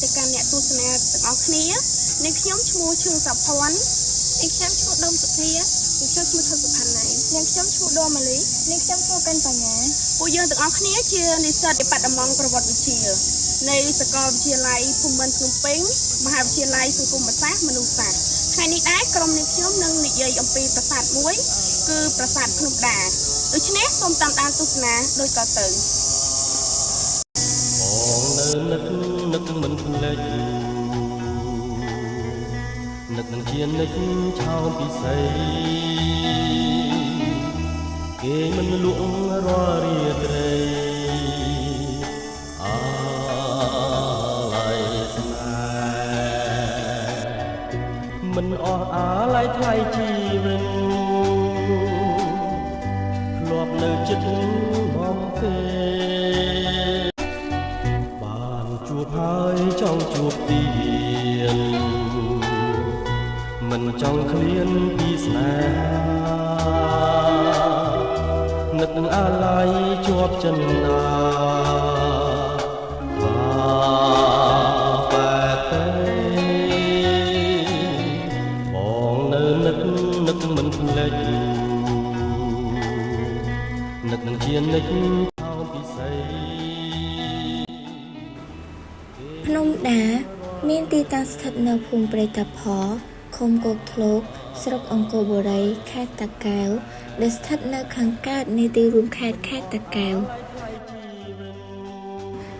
ទៅកាន់អ្នកទស្សនាទាំងអស់គ្នានាងខ្ញុំឈ្មោះឈឿងសាភ័ណ្ឌ នាងខ្ញុំឈ្មោះដុំសុធា នាងខ្ញុំឈ្មោះឈុតសុផាន់ណៃ នាងខ្ញុំឈ្មោះដួម៉ាលីនាងខ្ញុំឈ្មោះកិនបញ្ញា ពួកយើងទាំងអស់គ្នាជានិស្សិតបដមង្គប្រវត្តិវិទ្យានៃសាកលវិទ្យាល័យភូមិន្ទភ្នំពេញមហាវិទ្យាល័យសង្គមសាស្ត្រមនុស្សសាស្ត្រថ្ងៃនេះដែរក្រុមនាងខ្ញុំនឹងនិយាយអំពីប្រាសាទមួយគឺប្រាសាទភ្នំដាដូច្នេះសូមតាមដានទស្សនាដូចតទៅ បងនៅនឹកនឹកមិនភ្លេចនឹកនឹងជានិចឆោមពិសីគេមិនលក់រាល់រាត្រីអាឡ័យស្នេហ៍មិនអស់អាឡ័យថ្លៃជីវិតធ្លាប់នៅចិត្តមកទេ បានជួបហើយចង់ជួបទៀតមិនចង់ឃ្លានពីស្នេហានឹកនឹងអាល័យជាប់ចិនណាបាបែទេបងនៅនឹកនឹកមិនភ្លេចនឹកនឹងជានិចឆោមពិសី ភ្នំដាមានទីតាំងស្ថិតនៅភូមិព្រៃតាផ ឃុំគោកធ្លក ស្រុកអង្គរបុរី ខេត្តតាកែវ ដែលស្ថិតនៅខាងកើតនៃទីរួមខេត្តខេត្តតាកែវ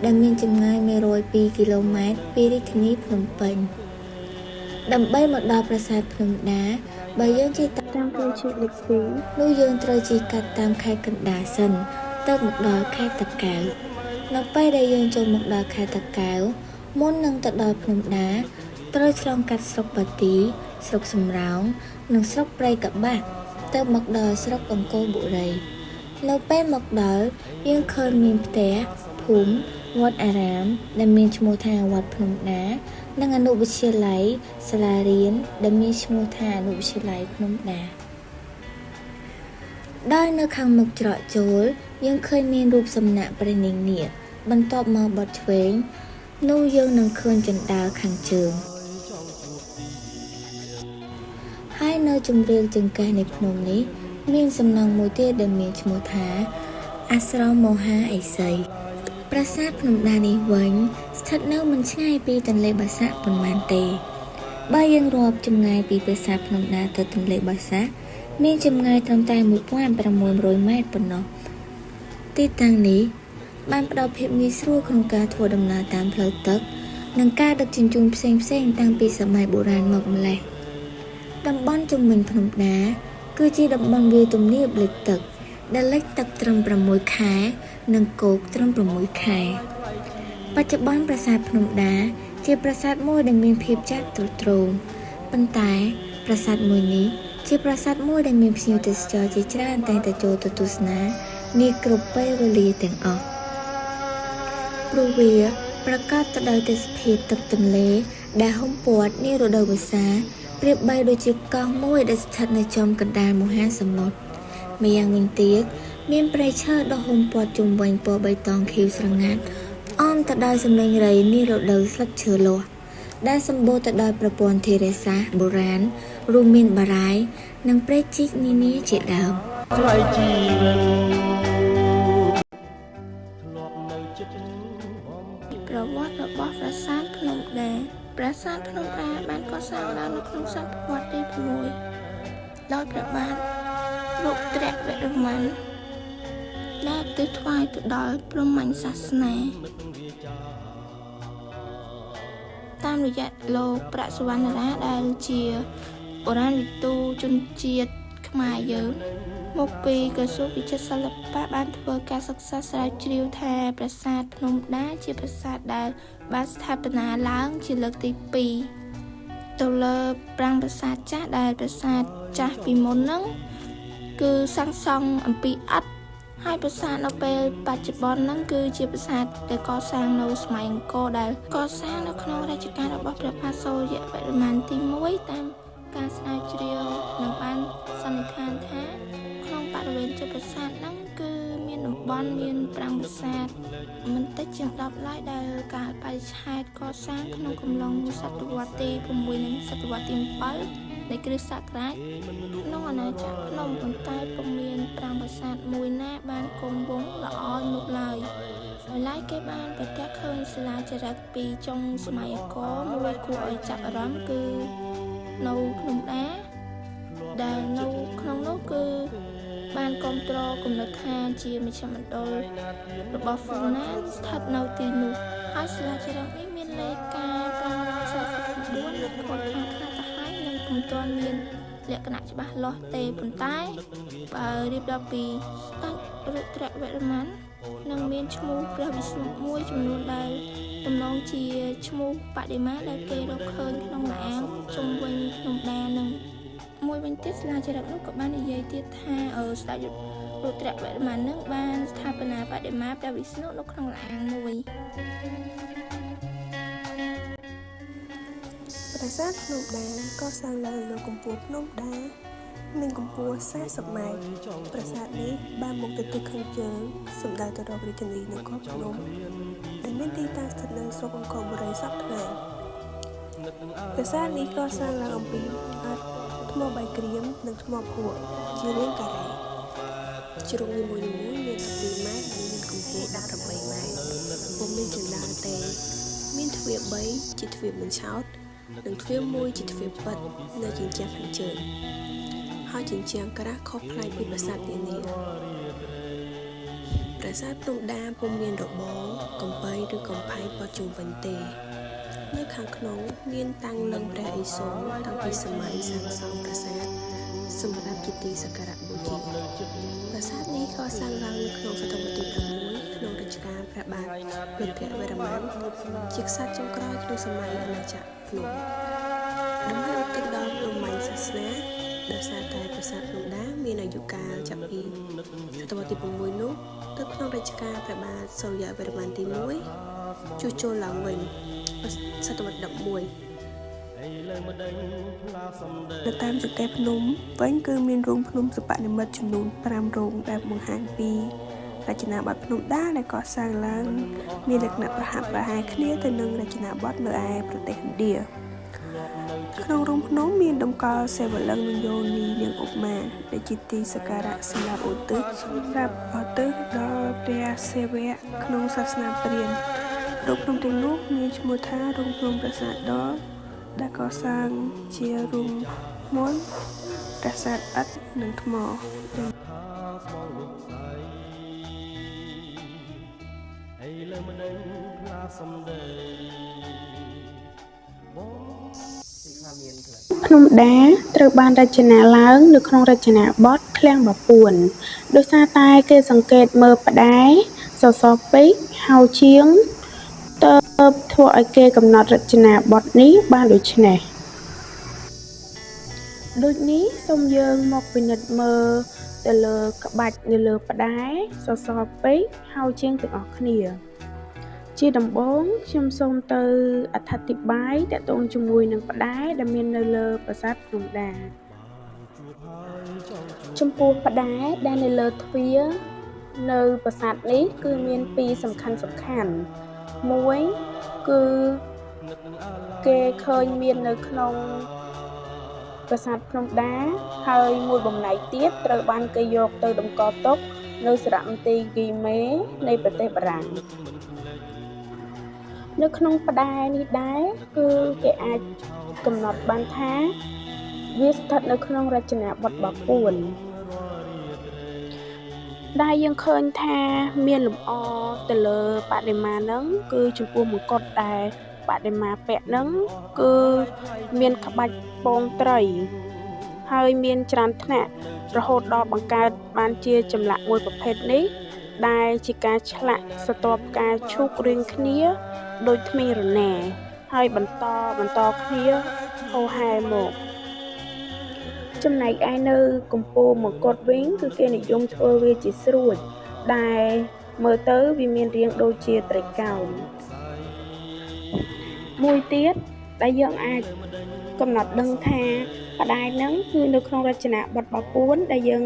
ដែលមានចម្ងាយ102គីឡូម៉ែត្រពីរាជធានីភ្នំពេញ ដើម្បីមកដល់ប្រាសាទភ្នំដា បើយើងជិះ តាមផ្លូវជាតិលេខ2 នោះយើងត្រូវជិះកាត់តាមខេត្តកណ្ដាលសិនទើបមកដល់ខេត្តតាកែវ នៅពេលដែលយើងចូលមកដល់ខេត្តតាកែវ មុននឹងទៅដល់ភ្នំដា ត្រូវឆ្លងកាត់ស្រុកបាទី ស្រុកសំរោង និងស្រុកព្រៃកប្បាសទើបមកដល់ស្រុកអង្គរបុរី នៅពេលមកដល់យើងឃើញមានផ្ទះ ភូមិ វត្តអារាម ដែលមានឈ្មោះថាវត្តភ្នំដា និងអនុវិទ្យាល័យសាលារៀនដែលមានឈ្មោះថាអនុវិទ្យាល័យភ្នំដា ដោយនៅខាងមុខច្រកចូល យើងឃើញមានរូបសំណាកព្រះនាងនាគបន្ទាប់មកបត់ឆ្វេង នោះយើងនឹងឃើញជណ្ដើរខាងជើង ហើយនៅជម្រាលចង្កេះនៃភ្នំនេះ មានសំណង់មួយទៀតដែលមានឈ្មោះថាអាស្រមមហាឥសីប្រាសាទភ្នំដានេះវិញ ស្ថិតនៅមិនឆ្ងាយពីទន្លេបាសាក់ប៉ុន្មានទេ បើយើងរាប់ចម្ងាយពីប្រាសាទភ្នំដាទៅទន្លេបាសាក់មានចម្ងាយត្រឹមតែ1600ម៉ែត្រប៉ុណ្ណោះ ទីតាំងនេះបានផ្ដល់ភាពងាយស្រួលក្នុងការធ្វើដំណើរតាមផ្លូវទឹក និងការដឹកជញ្ជូនផ្សេងៗតាំងពីសម័យបុរាណមកម្ល៉េះ តំបន់ជុំវិញភ្នំដា គឺជាតំបន់វាលទំនាបលិចទឹក ដែលលិចទឹកត្រឹម6ខែ និងគោកត្រឹម6ខែ បច្ចុប្បន្នប្រាសាទភ្នំដា ជាប្រាសាទមួយដែលមានភាពចាស់ទ្រុឌទ្រោមប៉ុន្តែប្រាសាទមួយនេះជាប្រាសាទមួយដែលមានភ្ញៀវទេសចរជាច្រើនតែងតែចូលទៅទស្សនានាគ្រប់ពេលវេលាទាំងអស់ ព្រោះវាប្រកបទៅដោយទេសភាពទឹកទន្លេដែលហ៊ុមព័ទ្ធនារដូវវស្សាប្រៀបបីដូចជាកោះមួយដែលស្ថិតនៅចំកណ្ដាលមហាសមុទ្រម្យ៉ាងវិញទៀតមានព្រៃឈើដ៏ហ៊ុមព័ទ្ធជុំវិញពណ៌បៃតងខៀវស្រងាត់អមទៅដោយសំឡេងរៃនារដូវស្លឹកឈើលាស់ដែលសម្បូរទៅដោយប្រព័ន្ធធារាសាស្ត្របុរាណរួមមានបារាយណ៍និងព្រែកជីកនានាជាដើម ថ្លៃជីវិតធ្លាប់នៅចិត្តបំ ប្រវត្តិរបស់ប្រាសាទភ្នំដាប្រាសាទភ្នំដាបានកសាងឡើងនៅក្នុងសតវត្សទី6ដោយព្រះបាទរុទ្រវរ្ម័នដែលឧទ្ទិសថ្វាយទៅដល់ព្រហ្មញ្ញសាសនា តាមរយៈលោកប្រាក់សុវណ្ណរាដែលជាបុរាណវិទូជនជាតិខ្មែរយើង មកពីក្រសួងវិចិត្រសិល្បៈបានធ្វើការសិក្សាស្រាវជ្រាវថាប្រាសាទភ្នំដាជាប្រាសាទដែលបានស្ថាបនាឡើងជាលើកទី2ទៅលើប្រាង្គប្រាសាទចាស់ដែលប្រាសាទចាស់ពីមុនហ្នឹងគឺសាងសង់អំពីឥដ្ឋហើយប្រាសាទនៅពេលបច្ចុប្បន្នហ្នឹងគឺជាប្រាសាទដែលកសាងនៅសម័យអង្គរដែលកសាងនៅក្នុងរជ្ជកាលរបស់ព្រះបាទសូរ្យវរ្ម័នទី1តាមការស្រាវជ្រាវនិងបានសន្និដ្ឋានថាក្នុងប រិវេណជិតប្រាសាទហ្នឹងគឺមានតំបន់មានប្រាង្គប្រាសាទមិនតិចជាង10ឡើយដែលកាលបរិច្ឆេទកសាងក្នុងកំឡុងសតវត្សទី6និងសតវត្សទី7នៃគ្រិស្តសករាជក្នុងអាណាចក្រភ្នំប៉ុន្តែពុំមានប្រាង្គប្រាសាទមួយណាបានគង់វង្សល្អនោះឡើយដោយឡែកគេបានប្រទះឃើញសិលាចារឹកពីចុងសម័យអង្គរមួយគួរឲ្យចាប់អារម្មណ៍គឺនៅភ្នំដាដែលនៅក្នុងនោះគឺបានគ្រប់គ្រងគំនិតថាជាមជ្ឈមណ្ឌលរបស់ហ្វូណានស្ថិតនៅទីនោះហើយសិលាចារឹកនេះមានលេខការ549និងខូចខាតខ្លះទៅហើយនិងពុំទាន់មានលក្ខណៈច្បាស់លាស់ទេប៉ុន្តែបើរៀបរាប់ពីស្ដេចរុទ្រវរ្ម័ននឹងមានឈ្មោះព្រះវិស្ណុមួយចំនួនដែលទំនងជាឈ្មោះបដិមាដែលគេរកឃើញក្នុងលាងជុំវិញភ្នំដានឹងមួយវិញទៀតសិលាចារឹកនោះក៏បាននិយាយទៀតថាស្ដេចរុទ្រវរ្ម័ននឹងបានស្ថាបនាបដិមាព្រះវិស្ណុនៅក្នុងលាងមួយប្រាសាទភ្នំដាកសាងឡើងលើកម្ពស់ភ្នំដាមានកម្ពស់40ម៉ែត្រប្រាសាទនេះបានមកទៅទិសខាងជើងសម្ដៅទៅរករាជធានីនគរភ្នំដែលមានទីតាំងស្ថិតនៅស្រុកអង្គរបុរីសព្វថ្ងៃប្រាសាទនេះកសាងឡើងអំពីឥដ្ឋថ្មបាយក្រៀមនិងថ្មភក់ជារាងការ៉េជ្រុងនីមួយៗមាន12ម៉ែត្រនិងមានកម្ពស់18ម៉ែត្រពុំមានជណ្ដើរទេមានទ្វារ3ជាទ្វារបញ្ឆោតនិងទ្វារ1ជាទ្វារពិតនៅជញ្ជាំងខាងជើងហើយជញ្ជាំងក្រាស់ខុសប្លែកពីប្រាសាទនានាប្រាសាទភ្នំដាពុំមានរបងកំពែងឬកំផែងព័ទ្ធជុំវិញទេនៅខាងក្នុងមានតាំងលិង្គព្រះឥសូរតាំងពីសម័យសាងសង់ប្រាសាទសម្រាប់ជាទីសក្ការៈបូជាប្រាសាទនេះកសាងឡើងនៅក្នុងសតវត្សទី6ក្នុងរជ្ជកាលព្រះបាទរុទ្រវរ្ម័នជាក្សត្រចុងក្រោយក្នុងសម័យអាណាចក្រភ្នំដើម្បីឧទ្ទិសដល់ព្រហ្មញ្ញសាសនាដោយសារតែប្រាសាទភ្នំដាមានអាយុកាលចាប់ពីសតវត្សទី6នោះទៅក្នុងរជ្ជកាលព្រះបាទសូរ្យវរ្ម័នទី1ជួសជុលឡើងវិញសតវត្ស11នៅតាមចង្កេះភ្នំវិញគឺមានរូងភ្នំសិប្បនិម្មិតចំនួន5រូងដែលបង្ហាញពីរចនាបថភ្នំដាដែលកសាងឡើងមានលក្ខណៈប្រហាក់ប្រហែលគ្នាទៅនឹងរចនាបថនៅឯប្រទេសឥណ្ឌាក្នុងរូងភ្នំមានតម្កល់សិវលិង្គនិងយោនីនាងឧមាដែលជាទីសក្ការៈសម្រាប់ឧទ្ទិសដល់ព្រះសិវៈក្នុងសាសនាព្រាហ្មណ៍រូងភ្នំទាំងនោះមានឈ្មោះថារូងភ្នំប្រាសាទដដែលកសាងជារូងមុនប្រាសាទឥដ្ឋនិងថ្មភ្នំដាត្រូវបានរចនាឡើងនៅក្នុងរចនាបថឃ្លាំងបាពួនដោយសារតែគេសង្កេតមើលផ្ដែសសរពេកហៅជាងទើបធ្វើឲ្យគេកំណត់រចនាបថនេះបានដូច្នេះដូចនេះសូមយើងមកពិនិត្យមើលទៅលើក្បាច់នៅលើផ្ដែសសរពេកហៅជាងទាំងអស់គ្នាជាដំបូងខ្ញុំសូមទៅអត្ថាធិប្បាយទាក់ទងជាមួយនឹងផ្ដែដែលមាននៅលើប្រាសាទភ្នំដាចំពោះផ្ដែដែលនៅលើទ្វារនៅប្រាសាទនេះគឺមានពីរសំខាន់មួយគឺគេឃើញមាននៅក្នុងប្រាសាទភ្នំដាហើយមួយបំណែកទៀតត្រូវបានគេយកទៅតម្កល់ទុកនៅសារមន្ទីរគីមេនៃប្រទេសបារាំងនៅក្នុងផ្ដែនេះដែរគឺគេអាចកំណត់បានថាវាស្ថិតនៅក្នុងរចនាបថបាពួនដែលយើងឃើញថាមានលម្អទៅលើបដិមានឹងគឺចំពោះមកុដដែលបដិមាពាក់នឹងគឺមានក្បាច់ពងត្រីហើយមានច្រើនថ្នាក់រហូតដល់បង្កើតបានជាចម្លាក់មួយប្រភេទនេះដែលជាការឆ្លាក់ស្រទាប់ផ្កាឈូករៀងគ្នាដូចធ្មេញរណាហើយបន្តគ្នាហូរហែមកចំណែកឯនៅកំពូលមកុដវិញគឺគេនិយមធ្វើវាជាស្រួចដែលមើលទៅវាមានរាងដូចជាត្រីកោណមួយទៀតដែលយើងអាចកំណត់ដឹងថាផ្ដែនឹងគឺនៅក្នុងរចនាបថបាពួនដែលយើង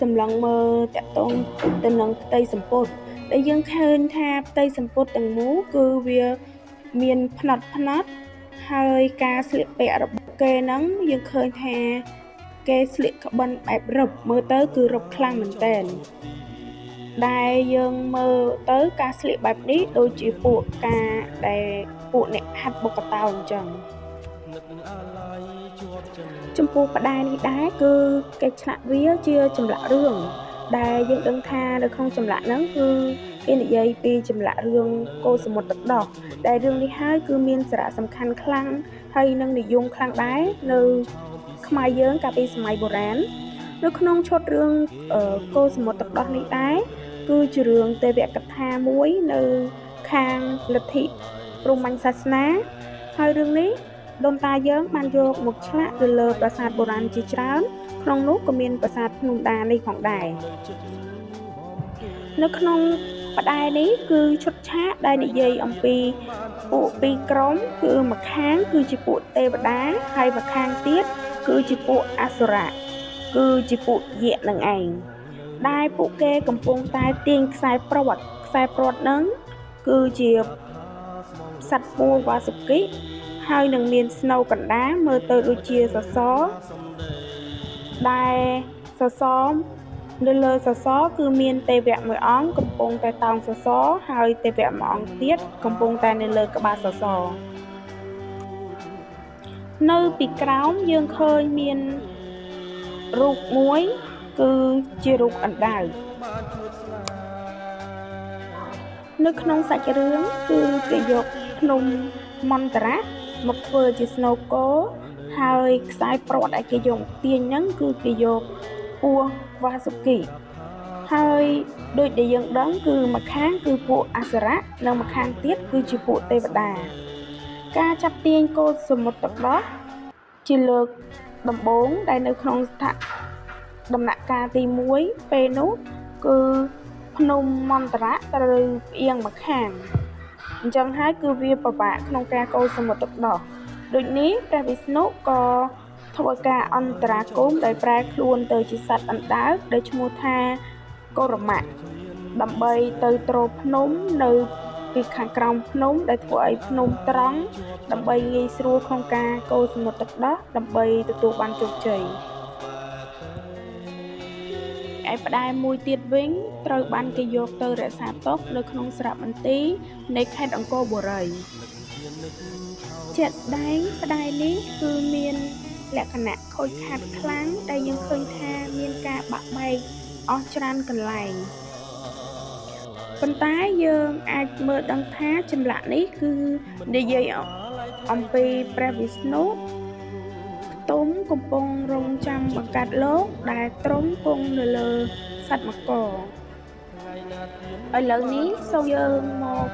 សម្លឹងមើលតាក់ទងទៅនឹងផ្ទៃសំពត់ដែលយើងឃើញថាផ្ទៃសំពត់ទាំងមូលគឺវាមានផ្នត់ផ្នត់ហើយការស្លៀកពាក់របស់គេហ្នឹងយើងឃើញថាគេស្លៀកក្បិនបែបរឹបមើលទៅគឺរឹបខ្លាំងមែនទែនដែលយើងមើលទៅការស្លៀកបែបនេះដូចជាពួកការដែលពួកអ្នកហាត់បុកតោអញ្ចឹងចំពោះផ្ដែនេះដែរគឺគេឆ្លាក់វាជាចម្លាក់រឿងដែលយើងដឹងថានៅក្នុងចម្លាក់ហ្នឹងគឺគេនិយាយពីចម្លាក់រឿងកូរសមុទ្រទឹកដោះដែលរឿងនេះហើយគឺមានសារៈសំខាន់ខ្លាំងហើយនឹងនិយមខ្លាំងដែរនៅខ្មែរយើងកាលពីសម័យបុរាណនៅក្នុងឈុតរឿងកូរសមុទ្រទឹកដោះនេះដែរគឺជារឿងទេវកថាមួយនៅខាងលទ្ធិព្រហ្មញ្ញសាសនាហើយរឿងនេះដូនតាយើងបានយកមកឆ្លាក់ទៅលើប្រាសាទបុរាណជាច្រើនក្នុងនោះក៏មានប្រាសាទភ្នំដានេះផងដែរនៅក្នុងផ្ដែនេះគឺឈុតឆាកដែលនិយាយអំពីពួកពីរក្រុមគឺម្ខាងគឺជាពួកទេវតាហើយម្ខាងទៀតគឺជាពួកអសុរៈគឺជាពួកយក្សនឹងឯងដែលពួកគេកំពុងតែទាញខ្សែព្រ័ត្រខ្សែព្រ័ត្រនឹងគឺជាសត្វពស់វ៉ាសុគិហើយនឹងមានស្នូវកណ្ដាលមើលទៅដូចជាសសរដែលសសរនៅលើសសរគឺមានទេវៈមួយអង្គកំពុងតែតោងសសរហើយទេវៈមួយអង្គទៀតកំពុងតែនៅលើក្បាលសសរនៅពីក្រោមយើងឃើញមានរូបមួយគឺជារូបអណ្ដើកនៅក្នុងសាច់រឿងគឺគេយកភ្នំមន្តរៈមកធ្វើជាស្នូវគោហើយខ្សែព្រ័ត្រដែលគេយកមកទាញហ្នឹងគឺគេយកពស់វ៉ាសុគីហើយដូចដែលយើងដឹងគឺម្ខាងគឺពួកអសុរៈនិងម្ខាងទៀតគឺជាពួកទេវតាការចាប់ទាញកូរសមុទ្រទឹកដោះជាលើកដំបូងដែលនៅក្នុងស្ថាដំណាក់កាលទី1ពេលនោះគឺភ្នំមន្តរៈត្រូវផ្អៀងម្ខាងអញ្ចឹងហើយគឺវាពិបាកក្នុងការកូរសមុទ្រទឹកដោះដូចនេះព្រះវិស្ណុក៏ធ្វើការអន្តរាគមន៍ដោយប្រែខ្លួនទៅជាសត្វអណ្ដើកដែលឈ្មោះថាកុរមៈដើម្បីទៅទ្រភ្នំនៅពីខាងក្រោមភ្នំដែលធ្វើឲ្យភ្នំត្រង់ដើម្បីងាយស្រួលក្នុងការកូរសមុទ្រទឹកដោះដើម្បីទទួលបានជោគជ័យឯផ្ដែមួយទៀតវិញត្រូវបានគេយកទៅរក្សាទុកនៅក្នុងសារមន្ទីរនៃខេត្តអង្គរបុរីជាក់ស្ដែងផ្ដែនេះគឺមានលក្ខណៈខូចខាតខ្លាំងដែលយើងឃើញថាមានការបាក់បែកអស់ច្រើនកន្លែងប៉ុន្តែយើងអាចមើលដឹងថាចម្លាក់នេះគឺនិយាយអំពីព្រះវិស្ណុផ្ទុំកំពុងរង់ចាំបង្កើតលោកដែលទ្រង់គង់នៅលើសត្វមករឥឡូវនេះសូមយើងមក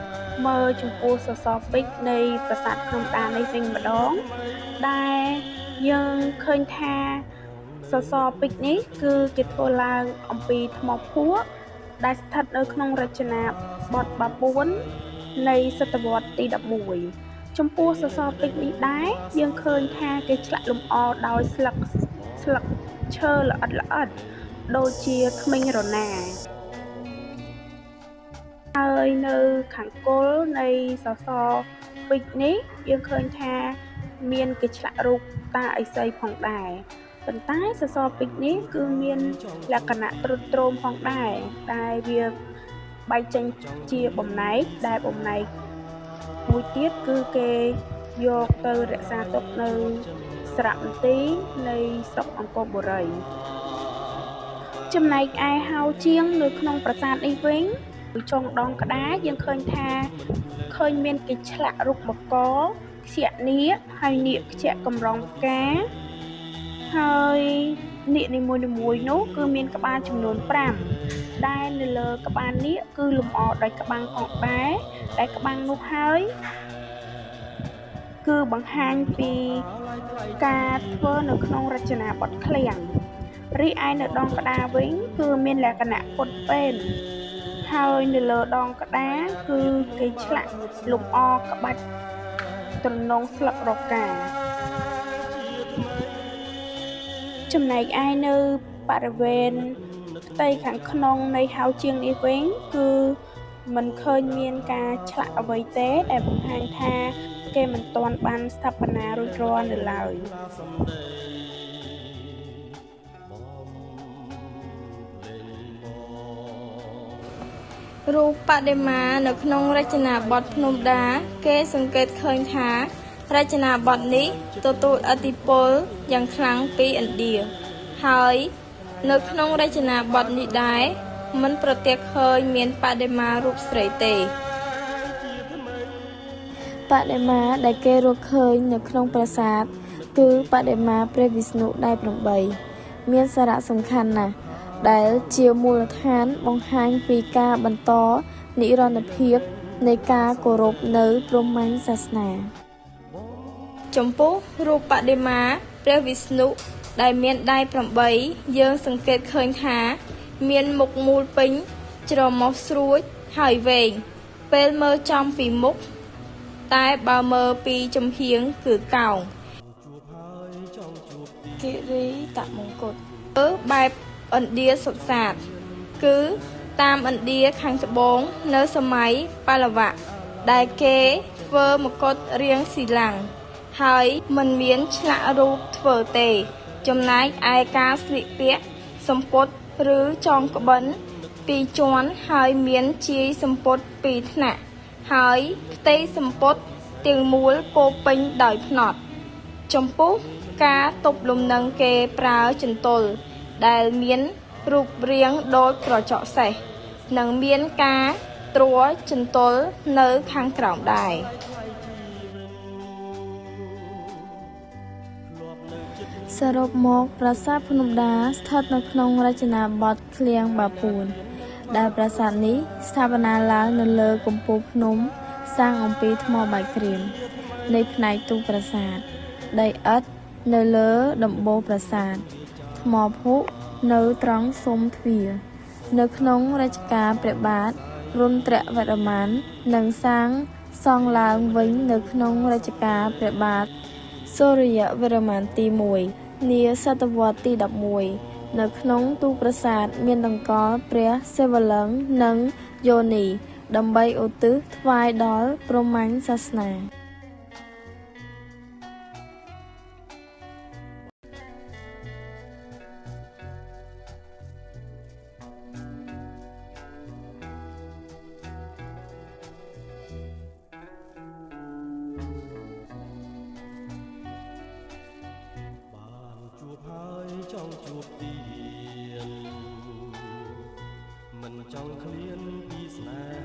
មើលចំពោះសសរពេជ្រនៃប្រាសាទភ្នំដានេះវិញម្ដងដែលយើងឃើញថាសសរពេជ្រនេះគឺគេធ្វើឡើងអំពីថ្មភក់ដែលស្ថិតនៅក្នុងរចនាបថបាពួននៃសតវត្សទី11ចំពោះសសរពេជ្រនេះដែរយើងឃើញថាគេឆ្លាក់លម្អដោយស្លឹកឈើល្អិតៗដូចជាធ្មេញរណាហើយនៅខាងគល់នៃសសរពេជ្រនេះយើងឃើញថាមានគេឆ្លាក់រូបតាឥសីផងដែរប៉ុន្តែសសរពេជ្រនេះគឺមានលក្ខណៈទ្រុឌទ្រោមផងដែរតែវាបែកចេញជាបំណែកដែលបំណែកមួយទៀតគឺគេយកទៅរក្សាទុកនៅសារមន្ទីរនៃស្រុកអង្គរបុរីចំណែកឯហៅជាងនៅក្នុងប្រាសាទនេះវិញចុងដងក្តារយើងឃើញថាឃើញមានគេឆ្លាក់រូបមករខ្ជាក់នាគហើយនាគខ្ជាក់កម្រងផ្កាហើយនាគនីមួយៗនោះគឺមានក្បាលចំនួន5ដែលនៅលើក្បាលនាគគឺលម្អដោយក្បាំងផងដែរដែលក្បាំងនោះហើយគឺបង្ហាញពីការធ្វើនៅក្នុងរចនាបថឃ្លាំងរីឯនៅដងក្តារវិញគឺមានលក្ខណៈពុតពេនហើយនៅលើដងក្តារគឺគេឆ្លាក់លម្អក្បាច់ត្រនងស្លឹករកាចំណែកឯនៅបរិវេណ ផ្ទៃខាងក្នុងនៃហោជាងនេះវិញគឺមិនឃើញមានការឆ្លាក់អ្វីទេដែលបង្ហាញថាគេមិនទាន់បានស្ថាបនារួចរាល់នៅឡើយ រូបបដិមានៅក្នុងរចនាបថភ្នំដាគេសង្កេតឃើញថារចនាបថនេះទទួលឥទ្ធិពលយ៉ាងខ្លាំងពីឥណ្ឌាហើយនៅក្នុងរចនាបថនេះដែរមិនប្រទះឃើញមានបដិមារូបស្រីទេ បដិមាដែលគេរកឃើញនៅក្នុងប្រាសាទគឺបដិមាព្រះវិស្ណុដៃ8មានសារៈសំខាន់ណាស់ដែលជាមូលដ្ឋានបង្ហាញពីការបន្តនិរន្តរភាពនៃការគោរពនៅព្រហ្មញ្ញសាសនា ចំពោះរូបបដិមាព្រះវិស្ណុដែលមានដៃ8យើងសង្កេតឃើញថាមានមុខមូលពេញច្រមុះស្រួចហើយវែងពេលមើលចំពីមុខតែបើមើលពីចំហៀងគឺកោងគិរីតមង្គតបែបឥណ្ឌាសុទ្ធសាធគឺតាមឥណ្ឌាខាងត្បូងនៅសម័យបាលវៈដែលគេធ្វើមកុដរាងស៊ីឡាំងហើយមិនមានឆ្លាក់រូបធ្វើទេចំណែកឯការស្លៀកពាក់សំពត់ឬចងក្បិនពីរជាន់ហើយមានជាយសំពត់ពីរថ្នាក់ហើយផ្ទៃសំពត់ទាំងមូលពោពេញដោយផ្នត់ចំពោះការទប់លំនឹងគេប្រើចន្ទល់ដែលមានរូបរាងដូចក្រចកសេះនិងមានការទ្រចន្ទល់នៅខាងក្រោមដែរ សរុបមកប្រាសាទភ្នំដាស្ថិតនៅក្នុងរចនាបថឃ្លាំងបាពួនដែលប្រាសាទនេះស្ថាបនាឡើងនៅលើកំពូលភ្នំសាងអំពីថ្មបាយក្រៀមនៃផ្នែកទូប្រាសាទដីឥដ្ឋនៅលើដំបូលប្រាសាទថ្មភក់នៅត្រង់ស៊ុមទ្វារនៅក្នុងរជ្ជកាលព្រះបាទរុន្ទ្រវរ្ម័ននិងសាងសង់ឡើងវិញនៅក្នុងរជ្ជកាលព្រះបាទសូរ្យវរ្ម័នទី1នាសតវត្សទី11នៅក្នុងទូប្រាសាទមានតម្កល់ព្រះសិវលិង្គនិងយោនីដើម្បីឧទ្ទិសថ្វាយដល់ព្រហ្មញ្ញសាសនា ចង់ជួបទៀតមិនចង់ឃ្លានពីស្នេ